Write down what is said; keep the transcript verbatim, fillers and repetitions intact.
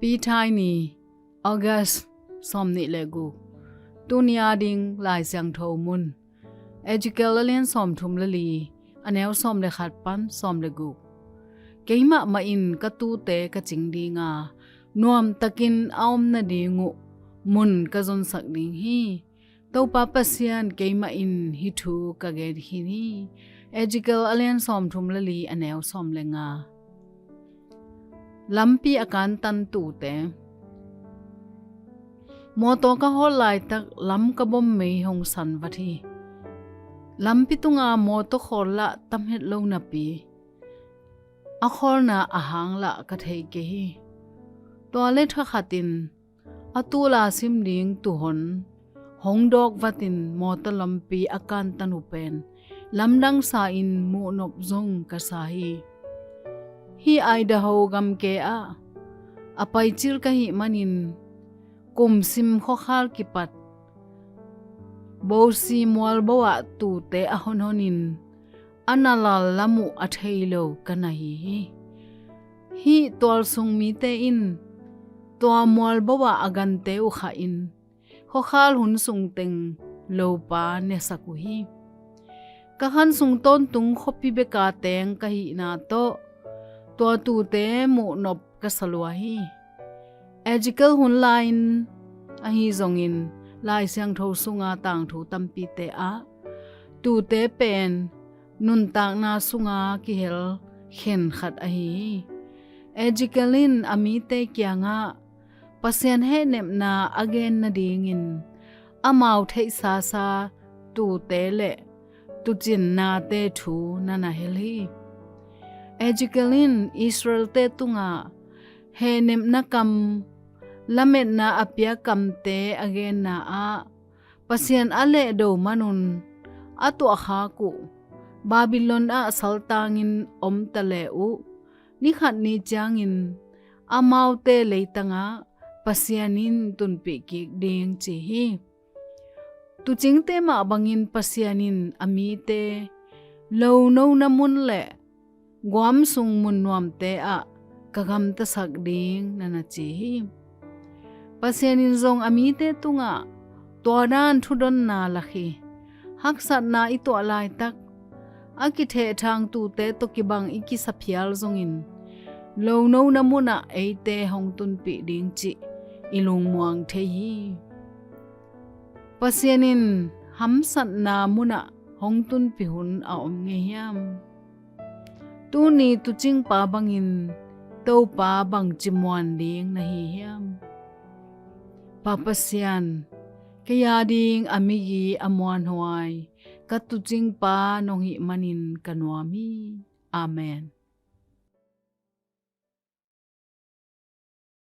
Pi Thai ni, August sawmnih le guk. Tuni a ding Lai Siangtho mun, Ezekiel a lian sawmthum le li, a neu sawm le khat pan sawm le guk. Keimah mah in ka tuute ka cing dinga, nuamtakin a om nading uh mun ka zonsak ding hi. Topa Pasian keimah in hih thu ka gen khin hi. Ezekiel a lian sawmthum le li, a neu sawm le nga. Lampi a kantan tuute. Mawtaw ka hawl laitak lam ka bom mei hong san vat hi. Lampi tunga mawtaw khawl lah tam het lo napi, a khawlna a hang lah ka thei kei hi. Tua le thakhatin a tul a sim ding tuuhon hong dawk vatin mawtaw lampi a kantan uh pen lamdang sa-in muhnop zong ka sa hi. Hih Idaho gamke ah a paicil ka hih manin, kum sim khuakhal kipat Boise mualbo ah tuute a honhonin a na lal lam uh a thei lo ka na hi hi. Hih tualsung mite in tua mualbo ah a gante uh khahin, khuakhal hun sung teng lopa nesak uh hi. Ka khan sung tawntung khuapi beka teng ka hihna tawh tua tuute muhnop ka sa lua hi. Ezekiel hun lai-in ahi zongin, Lai Siangtho sunga tangthu tampite ah tuute pen nuntakna sunga kihel khen khat ahi hi. Ezekiel in a mite kiangah Pasian hehnepna a gen nadingin amau theihsasa tuute le tuucinnate thu na na hel hi. Ezekiel in Israelte tungah hehnepna kam, lametna a piak kamte a genna ah, Pasian a lehdo manun a tuahkhak uh Babylon ah saltangin om ta le uh, ni khat ni ciangin amaute leitangah Pasian in tunpih kik ding ci hi. Tuucingte mah bangin Pasian in a mite lonona mun le guam sung mun nuamte ah ka gamtasak ding na na ci hi. Pasian in zong a mite tungah tua dan thudonna lak hi. Haksatna i tuah laitak a kithehthang tuute tawh kibang i kisa phial zongin, lonona munah eite hong tunpih ding cih i lungmuang thei hi. Pasian in hamsatna munah hong tunpih hun a om ngei hiam? Tuni tuucingpa bangin Topa bangci muan ding na hi hiam? Pa Pasian, kei a ding a migi a muanhuai ka tuucingpa nong hih manin ka nuam hi. Amen.